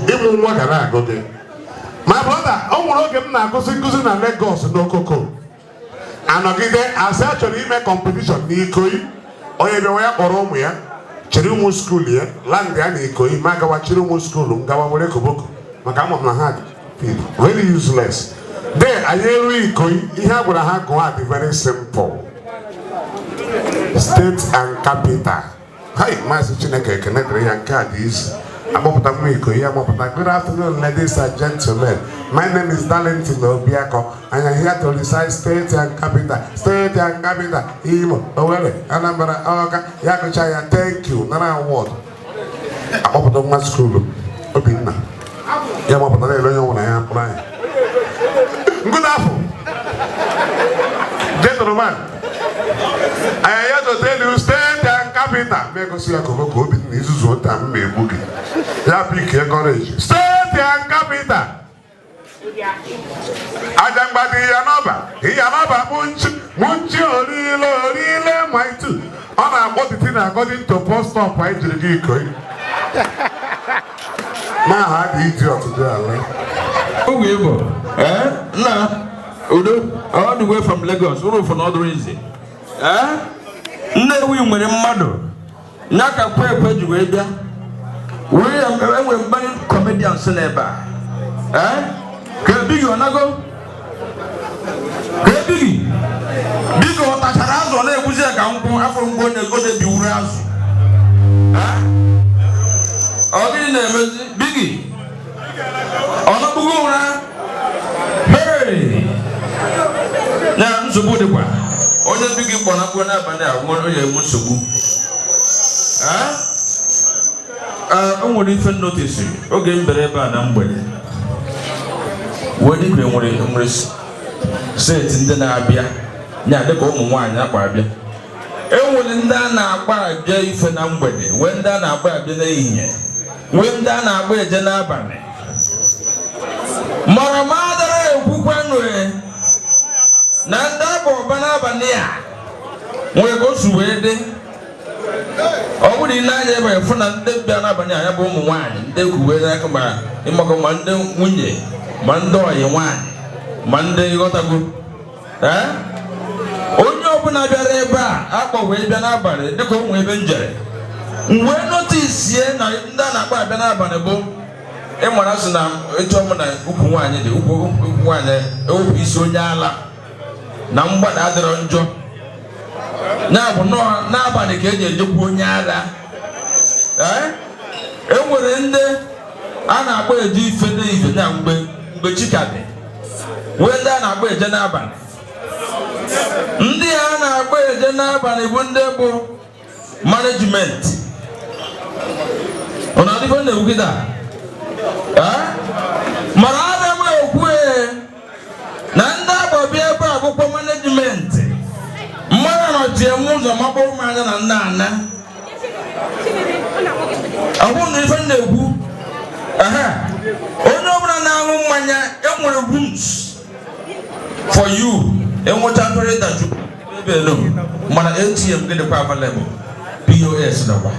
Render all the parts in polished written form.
Ịmụ nwa ga na-agụ gị. My brother, o nwere oge m na-akụzi nkụzi na Lagos n'Okoko. Anọgide asị a chọrọ ime competition n'Ikoyi. Onye bịawa, ya kpọrọ ụmụ ya, chịrị ụmụ school ya land ya na Ikoyi. Ma gawa chịrị ụmụ school m, gawa were koboko, maka ama m na ha dị very useless. De anyị eruo Ikoyi, ihe a gwara ha gụọ dị very simple: state and capital. Hai, Maazị, Chineke ekene dịrị ya, nke a dị izu. Akpọpụta nwa Ikoyi, agbapụta: "Good afternoon, ladies and gentlemen. My name is Darlington Obiako. I am here to recite state and capital. State and capital: Imo, Owerri, Anambra, Awka." Ya gụcha ya, "Thank you," nara award. Akpọpụta nwa school Obinna, ya gbapụta na-ele onye ọbụla ya mkpụrụ anya. "Good afternoon, gentlemen. I am here to tell you state and capital." Ma egosi ya koboko. "Obinna, izuzu ụta m ma egbu gị." Ya pick courage. "State and capital: Ajangbadi, Iyanọba, Iyanọba, Mushin, Mushin, Orile, Orile, Mile 2." Ọ na-akpọ the thing according to bus stop anyị jiri gị Ikoyi. Ma ha dị idiot dị ala. Ogwe Igbo, eh? Nna, Udo, all the way from Lagos, unu for n'ọdụrụ izi. Eh? Nnewi nwere mmadụ, ya ka kwe ekwe ji wee bịa. Wee ya enwere many comedians n'ebe a. Eh? Ka ebighi ọ nago? Ka ebighi? Biko, ọ tachara azụ, ọ na-egbuzi ya ka nkwụ afọ mgbe ọ na-ebiwuru azụ. Eh? Ọ gịnị na-emezi? Bigi? Ọ nọkpugo ụra? Hey! Ya nsogbu dịkwa. Onye bi gị kpọrọ mkpụrụ n'abalị a nwere onye enwe nsogbu. Ee, o nwere ife notice oge m bịara ebe a na mgbede. Wee dịka nwere set ndị na-abịa ya dịka ụmụ nwaanyị akpa abịa. E nwere ndị a na-akpa abịa ife na mgbede, nwee ndị a na-akpa abịa n'ehihie, nwee ndị a na-akpa eje n'abalị. Mara ma adara ekwukwanụ na ndị akpa ọba n'abalị a nwere ka o si wee dị. Ọ bụrụ na ị na-anya ebe fụ na ndị bịa n'abalị a, ya bụ ụmụ nwaanyị, ndị ekwuwe n'aka, ma ịmakọ, ma ndị nwunye, ma ndị ọyị nwaanyị, ma ndị ghọtago. Ee, onye ọbụla bịara ebe a akpọ wee bịa n'abalị, dịka ụmụ ebe m jere m wee notice na ndị a na-akpọ abịa n'abalị bụ ịmara sị na etu ọbụla ukwu nwaanyị dị, ukwu nwaanyị ewepụ isi onye ala na mgbada adịrọ njọ. Ya bụ nọọ n'abalị ka eji ejekwu onye ala. Ee, e nwere ndị a na-akpọ eje ife n'ife na mgbe chi ka dị, nwee ndị a na-akpọ eje n'abalị. Ndị a na-akpọ eje n'abalị bụ ndị bụ Management. Ọ na-adịkwa na-ekwu kịta? Mana ana m ekwu na ndị Agbor bịa ebe a akwụkwọ management mmadụ nọchie m ụzọ makpọrọ m anya na nna ana. Ọ bụrụ na ife m na-ekwu, onye ọbụla na-aṅụ mmanya, enwere rooms for you. Enwecha afere daju ebe no, mana ATM gị dịkwa available, POS nọkwa.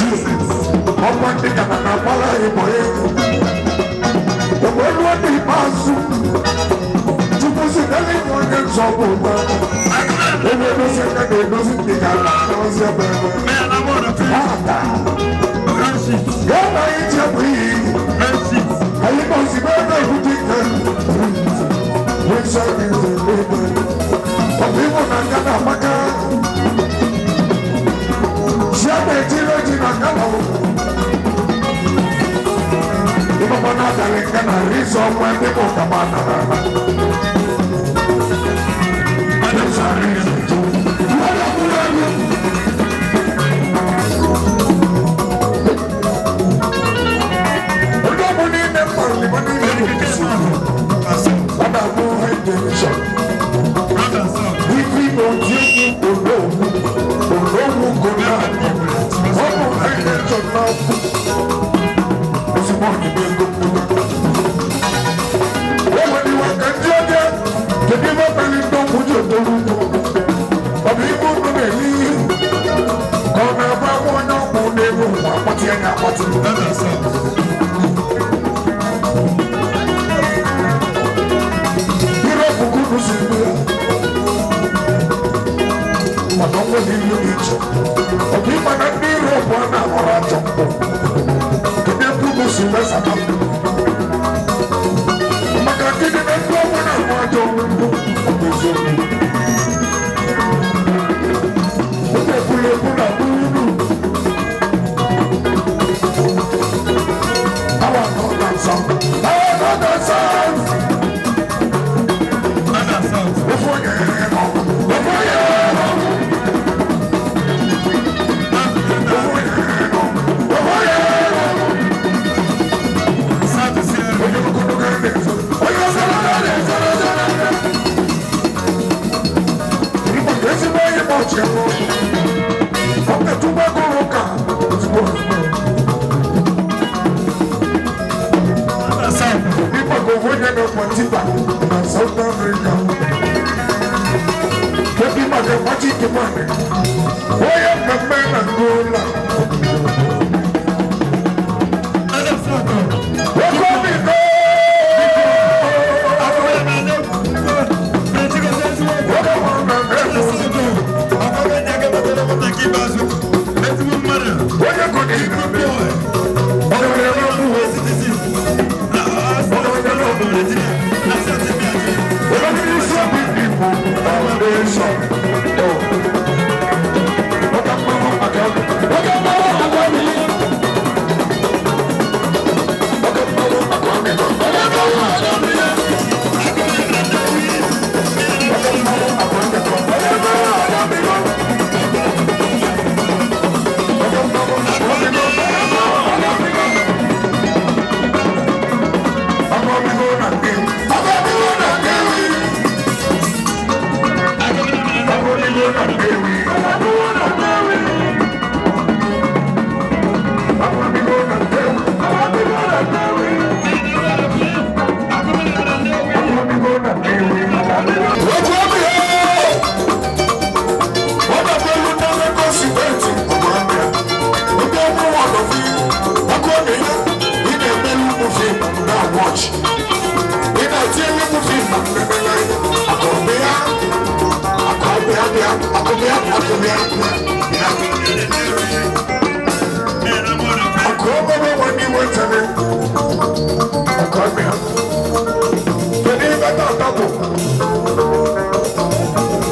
ochie ọkwa ndị ka na na-agbara ịbọ ya ewee ruo n'ikpeazụ Chukwu si n'eluigwe onye nzọpụta onye edozi aka na-edozi ndị ka na-ozi ebe ebe ata ya na anyị ji egbe iyi anyị nọzi n'ebe ebute ike nsọ dị ebe ọ bụ ịbụ na nga na-amaka si a na-etiri ji na nga na ịmama na-abalị nga na rizọ ọnwa ndị bụ kama nara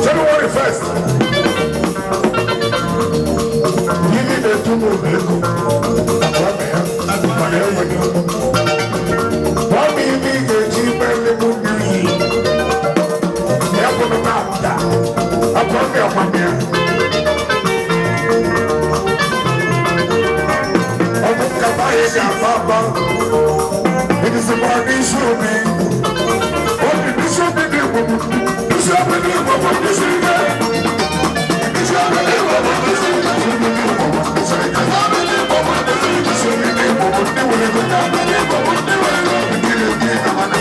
January 1st. Gịnị na-etu m ego? Gwa m ihe ị ga-eji mere m n'iyi. Ya bụrụ na nta, akwa m akwa m ya. Ọ bụ nkata anyị ga-aba aba. It is about this obi. Obi this obi dị gbogbo. This obi dị gbogbo this ike. This obi dị gbogbo this ike. This obi dị gbogbo this ike. This obi dị gbogbo ndị nwere ego. Ndị dị gbogbo ndị nwere ego. Ndị na-ebi na mana.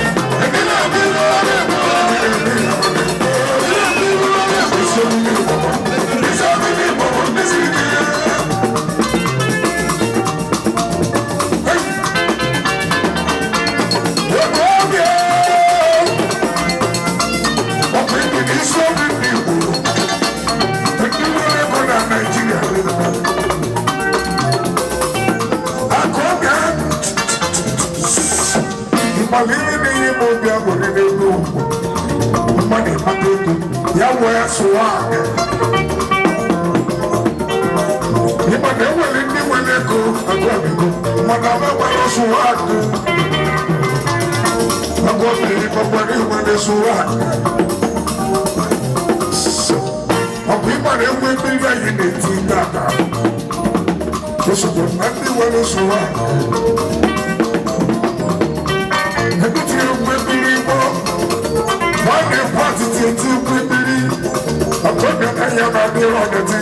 Ndị na-ebi na mana. Ndị na-ebi na mana. Ndị na-ebi na mana. This obi dị gbogbo. This obi dị gbogbo this ike. Ịmala ihe na-enye m obi aṅụrị n'elu ugwu, mmadụ ịkpata ego ya wee sụwa aka. Ịma na enwere ndị nwere ego agụọbigo, mana ha nwere sụwa aka. Agụọbiri gbagbara nwere sụwa aka. Ọ bụ ịma na enwe mmiri anyị na-eti tata osogbo na ndị nwere sụwa aka. Ebe tiri mgbe mmiri gbọọ nwanne pati eti mgbe mmiri akọbịa na ya na adịrọ ọdịtị.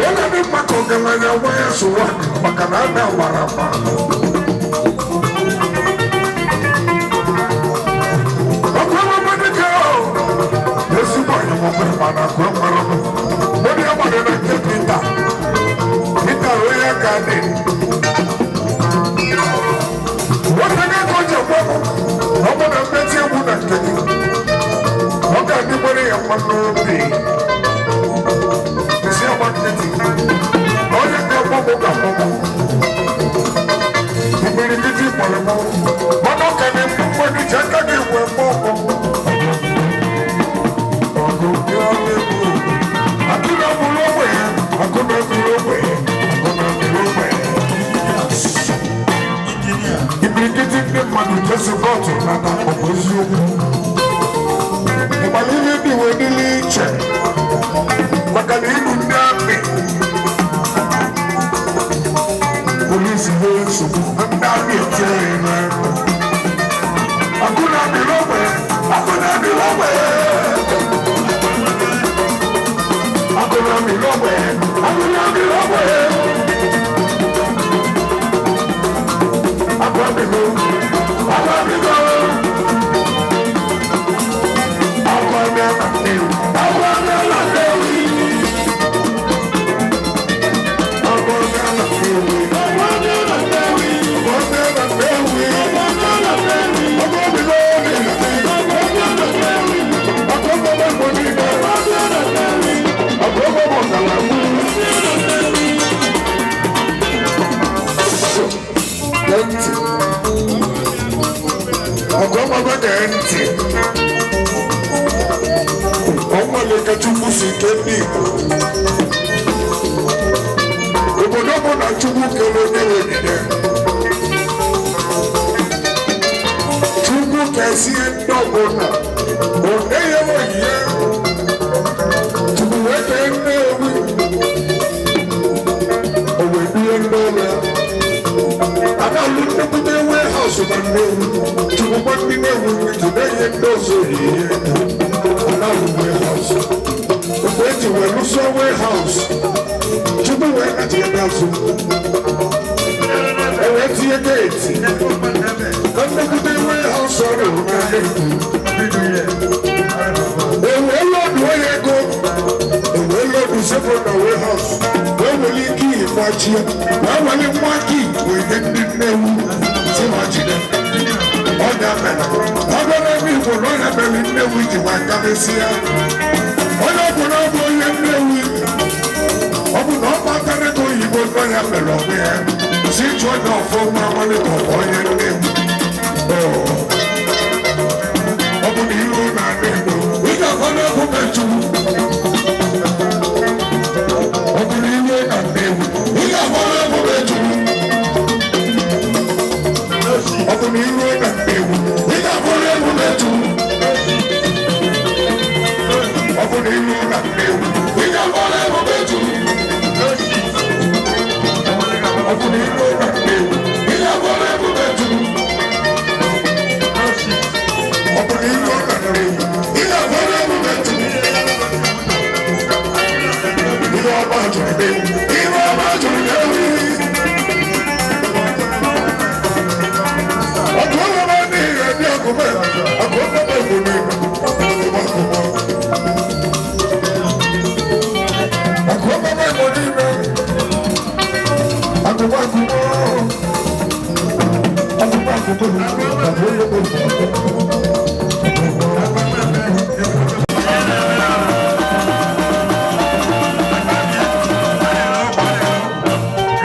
Onye dị mma ka ọgaranya nwa ya sụwa maka na ada gbara mma. Ọkụ ọmụmụ dịka ezigbo ọnyamọmụ mana akụ mara m. Onye agbara na nke Pita. Pita onye ka dị. Nwoke gị ka o ji ekwe m, ọ bụ na mmetụ egwu na nke gị. Ọ ga-adịgbere ya mma n'obi. Isi agba nkịtị. Onye ga-akpọ m ga-akpọ m. Imirikiti kpọrọ m. Mana ọ ka na-ekwu mmadụ ji aka gị wee kpọọ m. Ọgụ bịa egwu. Akụna bụrụ ogbe ya. Akụna bụrụ ogbe ya. Akụna bụrụ ogbe ya. Imirikiti ndị mmadụ jesi kọtụ nata ọ bụ eziokwu. Ịgbara ihe dị wee dịrị iche. Maka na ibu ndị amị. Polisi nwere nsogbu, ndị amị etinye ya n'aka. Akụna bụrụ ogbe ya. Akụna bụrụ ogbe ya. Akụna bụrụ ogbe ya. Akụna bụrụ ogbe ya. Akụna bụrụ. Akụna bụrụ. Akụna bụrụ. Ọgọmọgbẹ gee ntị. Ọnwale Chukwu si ke ndị Igbo. Obodo bụ na Chukwu kere onye onyinye. Chukwu kesie ndị ọbụla. Onye ya onyinye. Chukwu wee kee Nnewi. O wee duo ndị ọrụ ya. Analụ nnekwute warehouse na Nnewi. Chukwu gwa ndị Nnewi ji na-enye ndị ọzọ onyinye. Analụ warehouse. Mgbe eji wee lụsọ warehouse, Chukwu wee nachigide azụ. E wee tinye geeti. Na nnekwute warehouse ọ rụrụ na Nnewi. E wee lọdụọ ya ego. E wee lọdụ sepo na warehouse. Wee were ike iyi gbachie. Wee were nwa kii wee nye ndị Nnewi si ha jide. Ọnya mere. Ọ bịara ebe Igbo na ọnya mere Nnewi ji wee karịsịa. Onye ọ bụla bụ onye Nnewi, ọ bụ na ọ kpatara ego oyibo nọ ya mere onwe ya. Si jụọ ya ọfụma amalite ọ bụ onye Nnewi. Ọ bụ na ilu na-adị ego. Ị ga-afọ n'egwu ka Chukwu. Ọ bụ na ilu na Nnewi. Ị ga-afọ n'egwu ka Chukwu. Ọ bụ na ilu na Nnewi. Ị ga-afọ n'egwu ka Chukwu. Ọ bụ na ilu na Nnewi. Ị ga-afọ n'egwu ka Chukwu. Ọ bụ na ilu na Nnewi. Ị ga-afọ n'egwu ka Chukwu. Ọ bụ na ilu na Nnewi. Ị ga-afọ n'egwu ka Chukwu. Ihe ọma jụrụ n'ewu. Ihe ọma jụrụ n'ewu. Ọkụ ọma n'ihi ẹbí akụmẹ. Akụ ọma bụ n'ime. Akụmọ akụmọ. Akụ ọma bụ n'ime. Akụmọ akụmọ. Akụmọ akụmọ. Akụ ọma bụ